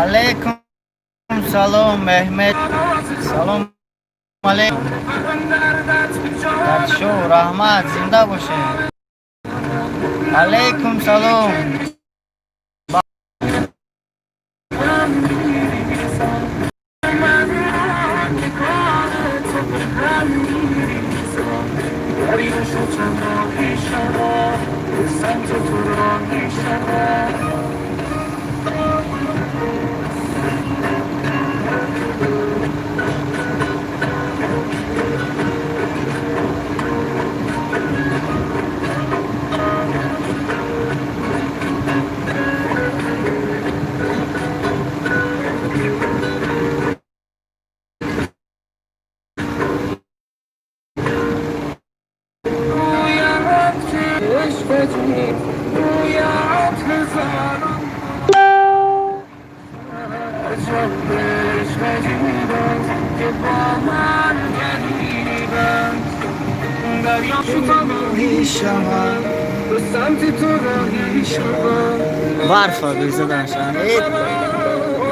Алейкум салом, Меҳмед. Салом алейкум. Даршо, раҳмат, зинда бошед. Алейкум салом. Барфа гузаданшан.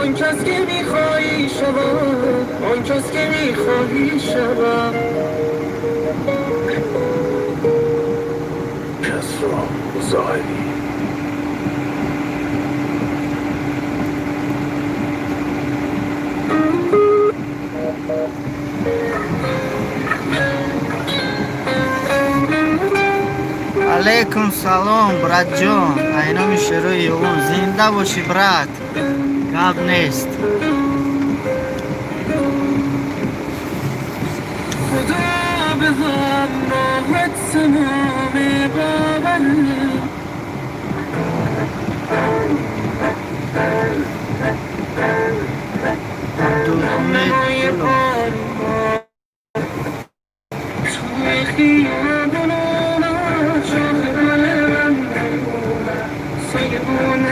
آن کس که میخواهی شود، آن کس که میخواهی شود. کسرا زاهدی. Алейкум салом, братҷон. Айноми шерои Ёвон. Зинда бошӣ, брат. Гап нест. خدا به همراهت تمام باوره. Абдулҳамид نمای Гулов. پروار توی خیابونا، شاخ گل من سایبون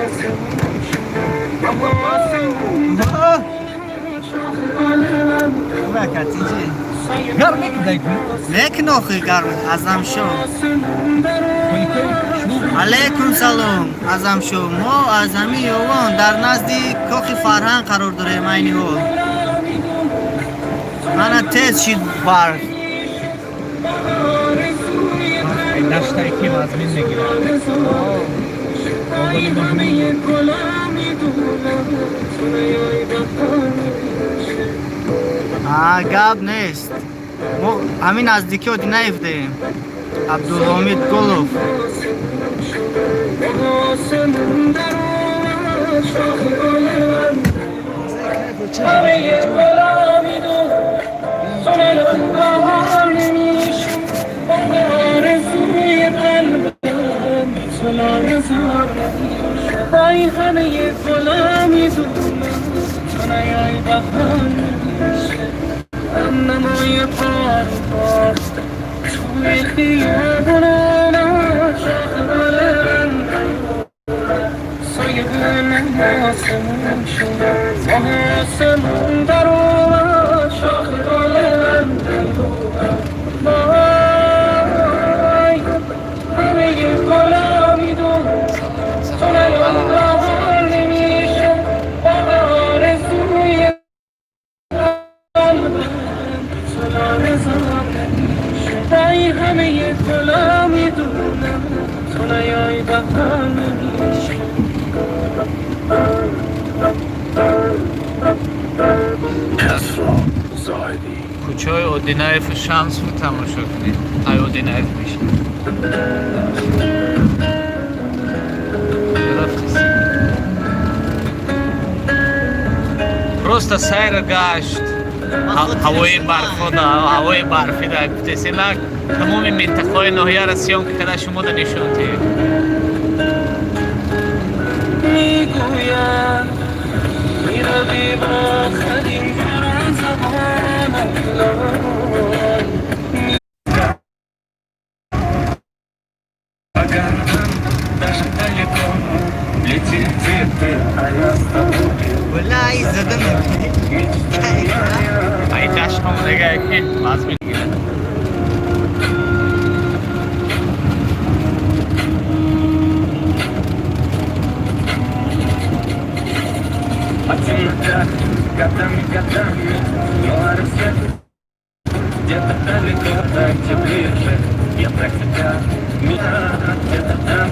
آسمون شد، آسمون شاخ گل من Гарм мекунад. Лекин охи гарм, Азамшо. آسمون در Алейкум салом, Азамшо. Мо аз ҳамин Ёвон дар назди кохи фарҳанг қарор дорем айни ҳол. Мана тез шид барф. Даштае ки вазмин мегирад. همه گلا میدونم تو نیای بهار نمیشه. А, гап нест. Мо ҳамин наздикиҳо Одинаевдаем. Абдулҳомид Гулов. آسمون در اومد شاخ گل من همه گلا میدونم تو نیای بهار نمیشه. آرزوی قلبم تو لایزار نمیشه. ای همه گلا میدونم تو نیای بهار نمیشه. نمای پار توی خیابونا شاخ گل من سایبون آسمون شد، آسمون در اومد شاخ گل من وای همه گلا میدونم تو نیای بهار نمیشه. با آرزوی قلبم تو لایزار نمیشه. ای همه گلا میدونم تو نیای بهار نمیشه. کسرا زاهدی. Кӯчаҳои Одинаеву Шамсу тамошо кунед. Ай Одинаев меша. Рафтиси. Просто сайр гашт. Ҳавои барфода, ҳавои барфида гуфтесинак тамоми минтақаҳои ноҳияро съёмка карда шумода нишон диҳед. میگویم میروی با خریم پر زبانت لال. اگر هم در دل کنم А я с тобой. Валлаҳи, зада мекунӣ. Мечта моя. Ай дашт омадага ки вазм мегирад. А темнота годами, годами, но рассвет где-то далеко, так ближе. Я так тебя меня где-то там,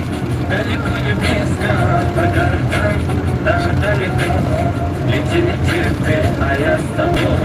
далеко не близко, по городам, даже далеко. Лети, лети ты, а я с тобой.